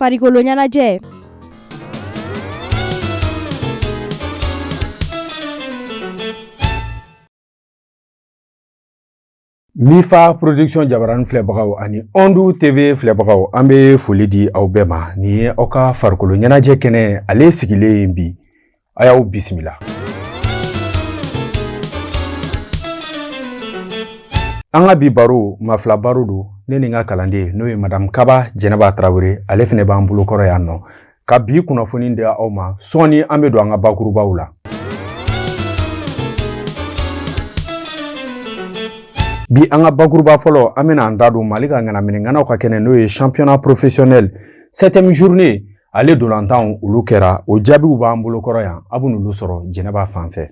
Farikolo ɲɛnajɛ. Mifa production jabarani filɛbagaw ani Ondu TV filɛbagaw, an bɛ foli di aw bɛɛ ma. Nin ye aw ka farikolo ɲɛnajɛ kɛnɛ ale sigilen bi. A y'aw bisimila. An ka bi baro maa fila baro don. Ne ni n ka kalanden, n'o ye Madame Kaba Jɛnɛba Tarawele, ale fɛnɛ b'an bolokɔrɔ yan nɔ ka bi kunnafoni di aw ma. Sɔɔni an bɛ don an ka bakurubaw la. Bi an ka bakuruba fɔlɔ, an bɛna an da don Mali ka ŋanaminɛŋanaw ka kɛnɛ, n'o ye championnat professionnel septième journée, ale dolantanw olu kɛra. O jaabiw b'an bolokɔrɔ yan, a bɛn'olu sɔrɔ Jɛnɛba fan fɛ.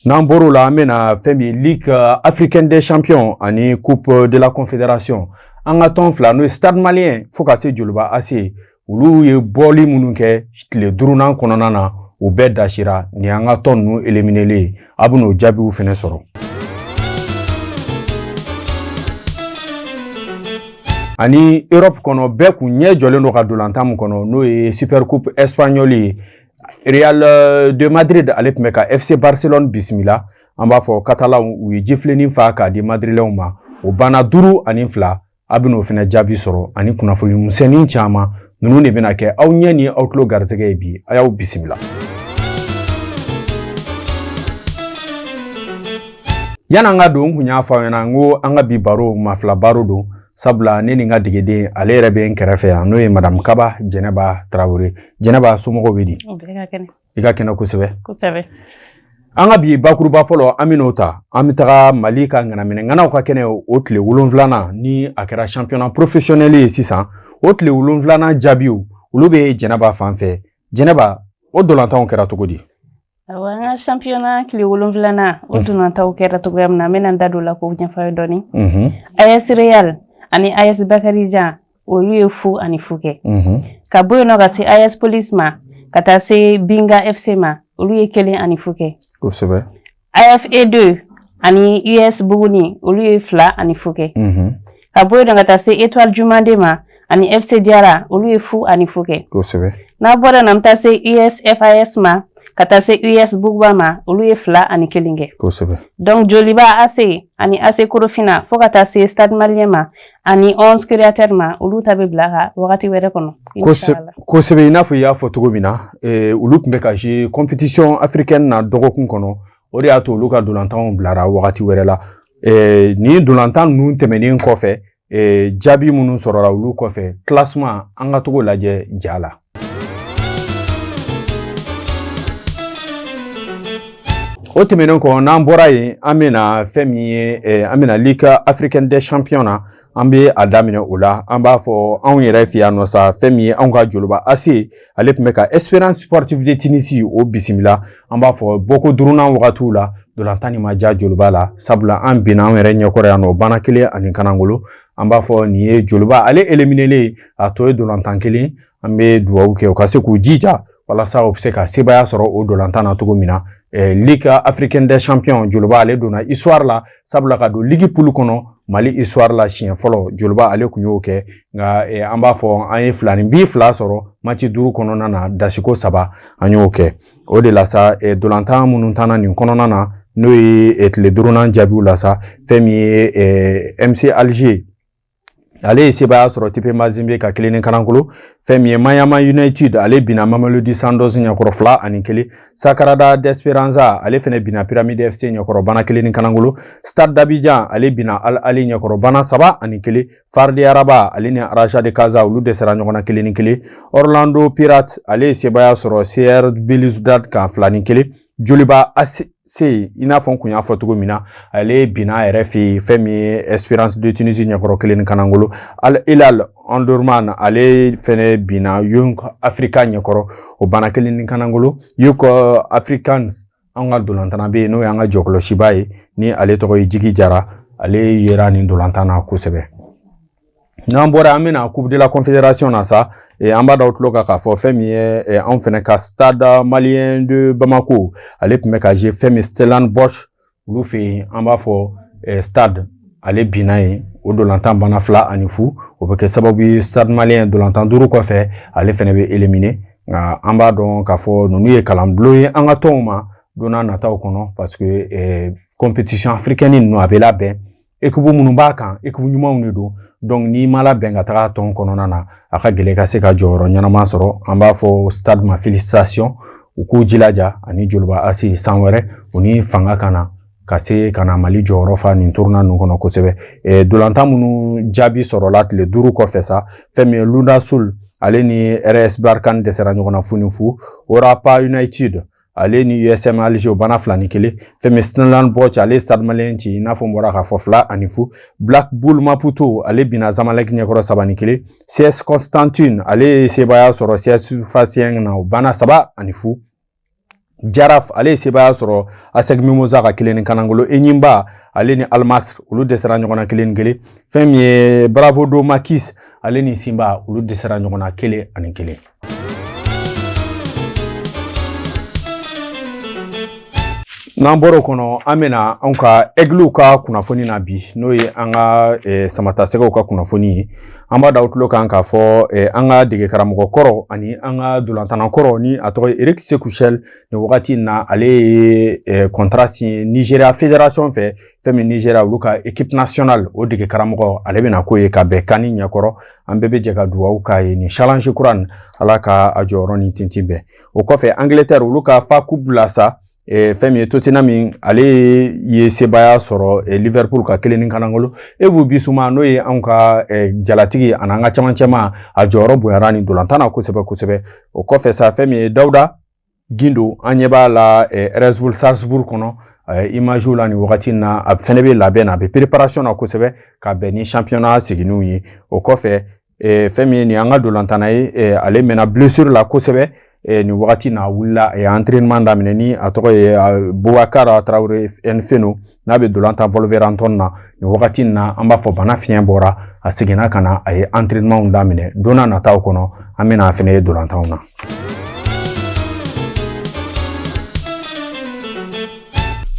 N'an bɔr'o la, an bɛna fɛn min ye Ligue africaine des champions ani Coupe de la Confédération. An ka tɔn fila, n'o ye Stade Malien fo ka se Joliba AC, olu ye bɔli minnu kɛ tile duurunan kɔnɔna na, u bɛɛ dasira. Nin y'an ka tɔn ninnu éliminelen ye, a bɛn'o jaabiw fɛnɛ sɔrɔ. Ani Europe kɔnɔ, bɛɛ kun ɲɛ jɔlen don ka dolantan min kɔnɔ, n'o ye Super Coupe espagnole ye, Real de Madrid ale tun bɛ ka FC Barcelone bisimila. An b'a fɔ Catalanw u ye jifilennin fa k'a di Madrilɛnw ma, o banna 5-2. A bɛn'o fɛnɛ jaabi sɔrɔ ani kunnafoni misɛnnin caman. Ninnu de bɛna kɛ aw ɲɛ ni aw tulo garisɛgɛ ye bi. A y'aw bisimila. Yan'an ka don, n kun y'a fɔ aw ɲɛna n ko an ka bi baro maa fila baro don, sabula ne ni n ka degeden, ale yɛrɛ bɛ n kɛrɛfɛ yan, n'o ye Madame Kaba Jɛnɛba Tarawele. Jɛnɛba, somɔgɔw bɛ di? I ka kɛnɛ kosɛbɛ. Kosɛbɛ. An ka bi bakuruba fɔlɔ, an bɛn'o ta, an bɛ taga Mali ka ŋanaminɛŋanaw ka kɛnɛ, o tile 7nan, ni a kɛra championnat professionnel ye sisan. O tile 7nan jaabiw, olu bɛ Jɛnɛba fan fɛ. Jɛnɛba, o dolantanw kɛra cogo di? Awɔ, an ka championnat tile 7nan, o dolantanw kɛra cogoya min na, an bɛna n da don o la k'o ɲɛfɔ aw ye dɔɔni. AS Real ani AS Bakarijan, olu ye 0-0 kɛ. Ka bɔ yen nɔ ka se AS Police ma, ka taa se Binga FC ma, olu ye 1-0 kɛ. AFE2 ani US Buguni, olu ye 2-0 kɛ. Ka bɔ yen nɔ ka taa se Étoile du Mande ma ani FC Diarra, olu ye 0-0 kɛ. N'a bɔra yen nɔ, an bɛ taa se USFAS ma, ka taa se US Buguba ma, olu ye 2-1 kɛ. Donc Joliba AC ani AC Korofina fo ka taa se Stade Malien ma ani 11 Créateur ma, olu ta bɛ bila ka wagati wɛrɛ kɔnɔ. Kosɛbɛ. I n'a fɔ i y'a fɔ cogo min na, olu tun bɛ ka jouer compétition africaine na dɔgɔkun kɔnɔ, o de y'a to olu ka dolantanw bilara wagati wɛrɛ la. Nin dolantan ninnu tɛmɛnen kɔfɛ, jaabi minnu sɔrɔla olu kɔfɛ, classement, an ka togo lajɛ ja la. O tɛmɛnen kɔ, n'an bɔra yen, an bɛna fɛn min ye, an bɛna Ligue africaine des champions na, an bɛ a daminɛ o la. An b'a fɔ anw yɛrɛ fɛ yan nɔ sa, fɛn min ye anw ka Joliba AC, ale tun bɛ ka Espérance Sportive de Tunisie o bisimila. An b'a fɔ bɔko duurunan wagatiw la, dolantan nin ma diya Joliba la, sabula an binna anw yɛrɛ ɲɛkɔrɔ yan nɔ, o banna 1 ani kanangolo. An b'a fɔ nin ye Joliba ale éliminelen, a tɔ ye dolantan kelen. An bɛ dugawu kɛ u ka se k'u jija walasa u bɛ se ka sebaaya sɔrɔ o dolantan na cogo min na. Ligue africaine des champions, Joliba ale donna histoire la, sabula ka don ligue poule kɔnɔ Mali histoire la siɲɛ fɔlɔ, Joliba ale tun y'o kɛ. Nka an b'a fɔ an ye 2 ni bi 2 sɔrɔ match 5 kɔnɔna na, dasiko 3 an y'o kɛ. O de la sa, dolantan minnu tanna nin kɔnɔna na, n'o ye tile duurunan jaabiw la sa, fɛn min ye MC Alger, ale ye sebaaya sɔrɔ TP Mazembe ka 1 ni kanankolo. Fɛn min ye Mayama United, ale binna Mamelodi Sundowns ɲɛkɔrɔ 2-1. Sagrada d'Esperanza, ale fɛnɛ binna Pyramide FC ɲɛkɔrɔ bana 1 ni kanankolo. Stade d'Abidjan, ale binna Al Ahly ɲɛkɔrɔ bana 3-1. FAR de Rabat, ale ni Raja de Casa, olu dɛsɛra ɲɔgɔn na 1-1. Orlando Pirates, ale ye sebaaya sɔrɔ CR Belouizdad kan 2-1. Joliba AC, i n'a fɔ n kun y'a fɔ cogo min na, ale binna a yɛrɛ fɛ yen, fɛn min ye Espérance de Tunisie ɲɛkɔrɔ 1 ni kanangolo. Al Hilal Omdurman, ale fɛnɛ binna Young Africa ɲɛkɔrɔ, o banna 1 ni kanangolo. Young Africans, an ka dolantanna bɛ yen, n'o y'an ka jɔkɔlɔsiba ye, ni ale tɔgɔ ye Jigi Jara, ale yera nin dolantan na kosɛbɛ. N'an bɔra, an bɛna Coupe de la Confédération na sa. An b'a da tulo kan k'a fɔ fɛn min ye anw fɛnɛ ka Stade Malien de Bamako, ale tun bɛ ka jouer fɛn min Stellenbosch olu fɛ yen. An b'a fɔ Stade ale binna yen, O dolantan banna 2-0. O bɛ kɛ sababu ye Stade Malien dolantan 5 kɔfɛ, ale fɛnɛ bɛ éliminer. Nka an b'a dɔn k'a fɔ ninnu ye kalanbulon ye an ka tɔnw ma don n'a nataw kɔnɔ, parce que compétition africaine ninnu a bɛ labɛn, équipe minnu b'a kan, équipe ɲumanw de don. Donc n'i ma labɛn ka taga tɔn kɔnɔna na, a ka gɛlɛn ka se ka jɔyɔrɔ ɲɛnama sɔrɔ. An b'a fɔ Stade ma félicitation, u k'u jilaja ani Joliba AC san wɛrɛ u ni fanga ka na ka se ka na Mali jɔyɔrɔ fa nin tournoi ninnu kɔnɔ kosɛbɛ. Dolantan minnu jaabi sɔrɔla tile 5 kɔfɛ sa, fɛn min ye Lunda Sul, ale ni RS Berkane dɛsɛra ɲɔgɔn na 0-0. Orapa United, ale ni USM Alger, o banna 2-1. Fɛn min Stellenbosch, ale ye Stade Malien ci, i n'a fɔ n bɔra k'a fɔ, 2-0. Black Bull Maputo, ale binna Zamalek ɲɛkɔrɔ 3-1. CS Constantine, ale ye sebaaya sɔrɔ CS Sfaxien na, o banna 3-0. Jaraf, ale ye sebaaya sɔrɔ ASEC Mimosa ka 1-0. Enyimba, ale ni Al Masry, olu dɛsɛra ɲɔgɔn na 1-1. Fɛn min ye Bravo do Makis, ale ni Simba, olu dɛsɛra ɲɔgɔn na 1-1. N'an bɔr'o kɔnɔ, an bɛna anw ka Aiglew ka kunnafoni na bi, n'o ye an ka samatasɛgɛw ka kunnafoni ye. An b'a da aw tulo kan k'a fɔ an ka dege karamɔgɔ kɔrɔ ani an ka dolantanna kɔrɔ, ni a tɔgɔ ye Eric Sékou Chelle, nin wagati in na ale ye contrat signé Nigeria Fédération fɛ. Fɛn min Nigeria olu ka équipe nationale, o dege karamɔgɔ, ale bɛna k'o ye ka bɛn CAN ɲɛkɔrɔ. An bɛɛ bɛ jɛ ka dugawu k'a ye nin challenge kura nin, Ala ka a jɔyɔrɔ ni tintin bɛn. O kɔfɛ, Angleterre olu ka FA Coupe la sa, fɛn min ye Tottenham, ale ye sebaaya sɔrɔ Liverpool ka 1-0. Yves Bissouma, n'o ye anw ka jalatigi ani an ka camancɛma, a jɔyɔrɔ bonyara nin dolantan na kosɛbɛ kosɛbɛ. O kɔfɛ sa, fɛn min ye Dawuda Gindo, an ɲɛ b'a la Red Bull Salzbourg kɔnɔ image la nin wagati in na, a fɛnɛ bɛ labɛn na, a bɛ préparation na kosɛbɛ ka bɛn ni championnat seginniw ye. O kɔfɛ, fɛn min ye nin an ka dolantanna ye, ale mɛnna blessure la kosɛbɛ, nin wagati n'a wulila, a ye entraînement daminɛ, ni a tɔgɔ ye Boubacar Traoré Nfeno, n'a bɛ dolantan Wolverhampton na nin wagati in na. An b'a fɔ bana fiɲɛ bɔra, a seginna ka na, a ye entraînement daminɛ. Don n'a nataw kɔnɔ, an bɛna a fɛnɛ ye dolantanw na.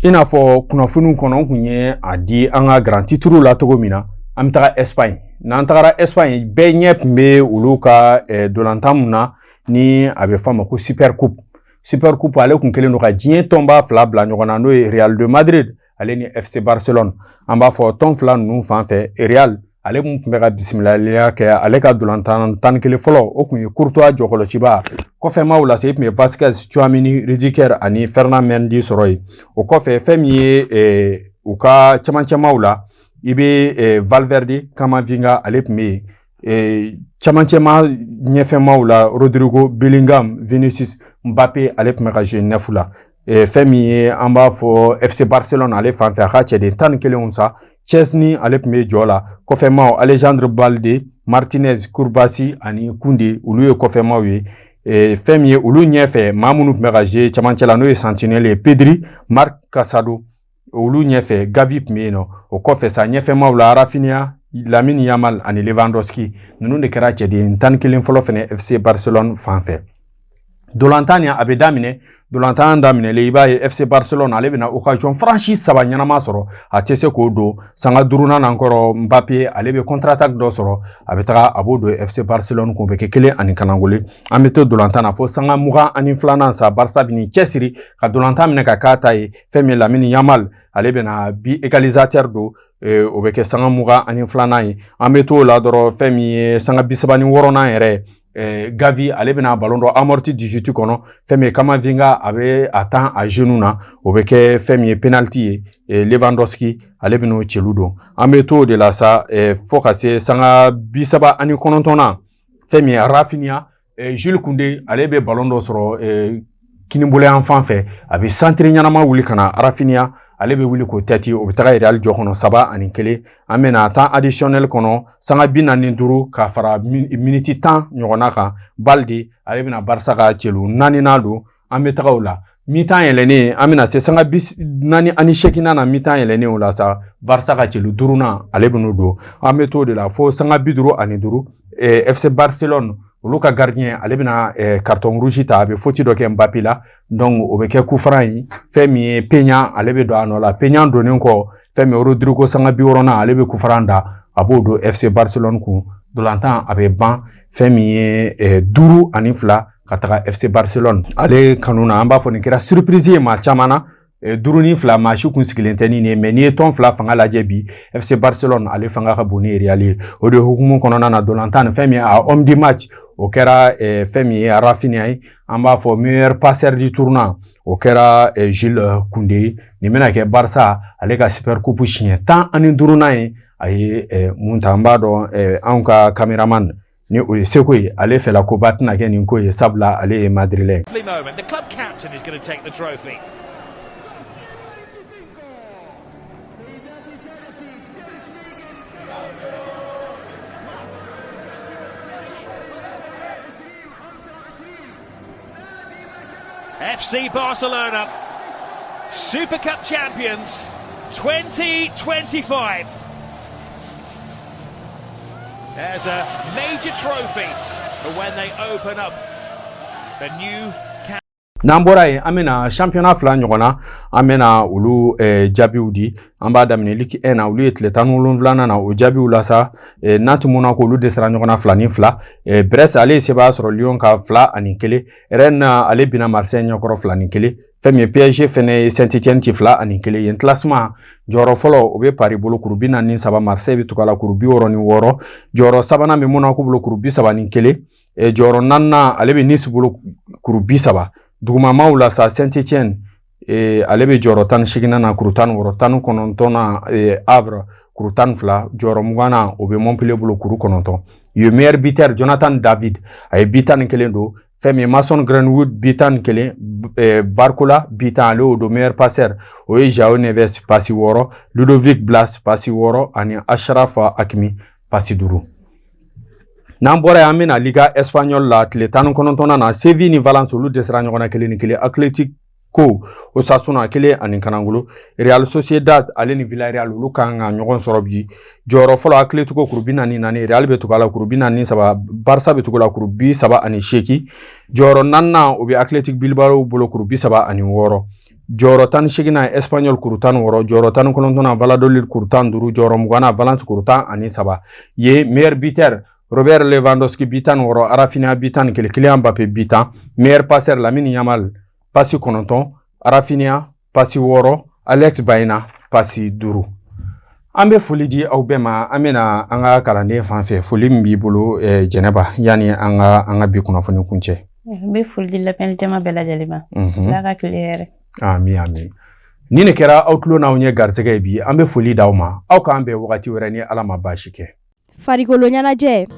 I n'a fɔ kunnafoniw kɔnɔ, n kun ye a di an ka grand titre la cogo min na, an bɛ taga Espagne. N'an tagara Espagne, bɛɛ ɲɛ tun bɛ olu ka dolantan mun na, ni a bɛ fɔ a ma ko Super Coupe. Super Coupe, ale kun kɛlen don ka diɲɛ tɔnba 2 bila ɲɔgɔn na, n'o ye Real de Madrid ale ni FC Barcelone. An b'a fɔ tɔn 2 ninnu fan fɛ, Real ale mun tun bɛ ka bisimilaliya kɛ, ale ka dolantan 11 fɔlɔ, o kun ye Courtois jɔkɔlɔsiba, kɔfɛmaw la se, i tun bɛ Vasquez, Tchouameni, Rudiger ani Fernand Mendy sɔrɔ yen. O kɔfɛ, fɛn min ye u ka camancɛmaw la, i bɛ Valverde, Camavinga, ale tun bɛ yen. Camancɛma ɲɛfɛmaw la, Rodrigo, Bellingham, Vinicius, Mbappé, ale tun bɛ ka jouer neuf la. Fɛn min ye an b'a fɔ FC Barcelone ale fan fɛ, a ka cɛden 11 sa, Chesney, ale tun bɛ jɔ la, kɔfɛmaw Alejandro Balde, Martinez, Cubarsí ani Koundé, olu ye kɔfɛmaw ye. Fɛn min ye olu ɲɛfɛ, maa minnu tun bɛ ka jouer camancɛ la, n'o ye sentinelle ye, Pedri, Marc Casado, olu ɲɛfɛ Gavi tun bɛ yen nɔ. O kɔfɛ sa, ɲɛfɛmaw la, Rafinha, Lamine Yamal ani Lewandowski, ninnu de kɛra cɛden 11 fɔlɔ fɛnɛ FC Barcelone fan fɛ. Dolantan nin a bɛ daminɛ, dolantan daminɛlen, i b'a ye FC Barcelone ale bɛna occasion franche 3 ɲɛnama sɔrɔ, a tɛ se k'o don. Sanga 5nan na kɔrɔ, Mbappé ale bɛ contre attaque dɔ sɔrɔ, a bɛ taga a b'o don FC Barcelone kun, o bɛ kɛ 1-0. An bɛ to dolantan na fo sanga 22nan sa, Barca bɛ n'i cɛsiri ka dolantan minɛ ka k'a ta ye. Fɛn min ye Lamine Yamal, ale bɛna bi égalisateur don, o bɛ kɛ sanga 22nan ye. An bɛ t'o la dɔrɔn, fɛn min ye sanga 36nan yɛrɛ, Gavi ale bɛna ballon dɔ amorti 18 kɔnɔ, fɛn min ye Camavinga, a bɛ a tan a genou na, o bɛ kɛ fɛn min ye penalty ye. Lewandowski ale bɛn'o celu don. An bɛ t'o de la sa fo ka se sanga 39nan, fɛn min ye Rafinha, Jules Koundé ale bɛ ballon dɔ sɔrɔ kinibolo yan fan fɛ, a bɛ centre ɲɛnama wuli ka na, Rafinha ale bɛ wuli k'o tɛti, o bɛ taga Real jɔ kɔnɔ 3-1. An bɛna temps additionnel kɔnɔ, sanga 45 ka fara miniti 10 ɲɔgɔnna kan, Balde ale bɛna Barca ka celu 4nan don. An bɛ taga o la mi-temps yɛlɛnnen, an bɛna se sanga 48nan na, mi-temps yɛlɛnnen o la sa, Barca ka celu 5nan ale bɛn'o don. An bɛ t'o de la fo sanga 55, FC Barcelone olu ka gardien ale bɛna carton rouge ta, a bɛ faute dɔ kɛ Mbappé la, donc o bɛ kɛ coup franc ye. Fɛn min ye Peña, ale bɛ don a nɔ la. Peña donnen kɔ, fɛn min ye Rodrigo, sanga 60nan, ale bɛ coup franc da, A b'o don FC Barcelone kun. Ntolantan a bɛ ban fɛn min ye 5-2 ka taga FC Barcelone ale kanu na. An b'a fɔ nin kɛra surprise ye maa caman na. 5-2, maa si kun sigilen tɛ ni nin ye. Mais n'i ye tɔn fila fanga lajɛ bi, FC Barcelone ale fanga ka bon ni Real ye. O de hukumu kɔnɔna na, ntolantan nin, fɛn min a homme du match, o kɛra fɛn min ye Raphinha ye. An b'a fɔ meilleur passeur du tournoi, o kɛra Jules Koundé ye. Nin bɛna kɛ Barça ale ka super coupe siɲɛ 15nan ye a ye mun ta. An b'a dɔn anw ka caméraman ni o ye seko ye, ale fɛla koba tɛna kɛ nin ko ye, sabula ale ye Madrilène. The club captain is going to take the trophy. FC Barcelona, Super Cup champions 2025. There's a major trophy for when they open up the new N'an bɔra yen, an bɛna championnat fila ɲɔgɔn na, an bɛna olu jaabiw di. An b'a daminɛ Ligue 1 na. Olu ye tile 17nan na, o jaabiw la sa, Nantes, Monaco, olu dɛsɛra ɲɔgɔn na 2-2. Brest ale ye sebaaya sɔrɔ Lyon kan 2-1. Rennes ale binna Marseille ɲɛkɔrɔ 2-1. Fɛn min ye PSG fɛnɛ ye Saint-Étienne ci 2-1. Yen classement, jɔyɔrɔ fɔlɔ o bɛ Paris bolo, kuru 43. Marseille bɛ tugu a la, kuru 66. Jɔyɔrɔ sabanan bɛ Monaco bolo, kuru 31. Jɔyɔrɔ naaninan ale bɛ Nice bolo, kuru 30. Dugumamaw la sa, Saint-Étienne ale bɛ jɔyɔrɔ 18nan na, kuru 16. 19nan, Havre, kuru 12. Jɔyɔrɔ 20nan, o bɛ Montpellier bolo, kuru 9. Yen meilleur buteur, Jonathan David, a ye bi 11 don. Fɛn min ye Mason Greenwood, bi 11. Barcola, bi 10, ale y'o don. Meilleur passeur, o ye João Neves, pasi 6, Ludovic Blas, pasi 6, ani Achraf Hakimi, pasi 5. N'an bɔra yen, an bɛna Liga Espagnole la. Tile 19nan na, Séville ni Valence, olu dɛsɛra ɲɔgɔn na 1-1. Atletico, Osasuna, 1 ani kanangolo. Real Sociedad ale ni Villarreal, olu kan ka ɲɔgɔn sɔrɔ bi. Jɔyɔrɔ fɔlɔ, Atletico, kuru 44. Real bɛ tugu a la, kuru 43. Barça bɛ tugu a la, kuru 38. Jɔyɔrɔ naaninan, o bɛ Athletic Bilbao bolo, kuru 36. Jɔyɔrɔ 18nan, Espanyol, kuru 16. Jɔyɔrɔ 19nan, Valladolid, kuru 15. Jɔyɔrɔ 20nan, Valence, kuru 13. Ye meilleur buteur, Robert Lewandowski, bi 16, Raphinha, bi 11, Kylian Mbappé, bi 10. Meilleur passeur, Lamine Yamal, pasi 9, Raphinha, pasi 6, Alex Baena, pasi 5. An bɛ foli di aw bɛɛ ma. An bɛna an ka kalanden fan fɛ. Foli min b'i bolo, Jɛnɛba, yanni an ka bi kunnafoni kuncɛ. N bɛ foli di lamɛnni jama bɛɛ lajɛlen ma. Ala ka tile hɛrɛ. Ami, ami. Ni nin kɛra aw tulo n'aw ɲɛ garisɛgɛ ye bi, an bɛ foli d'aw ma. Aw k'an bɛn wagati wɛrɛ ni Ala ma baasi kɛ. Farikolo ɲɛnajɛ.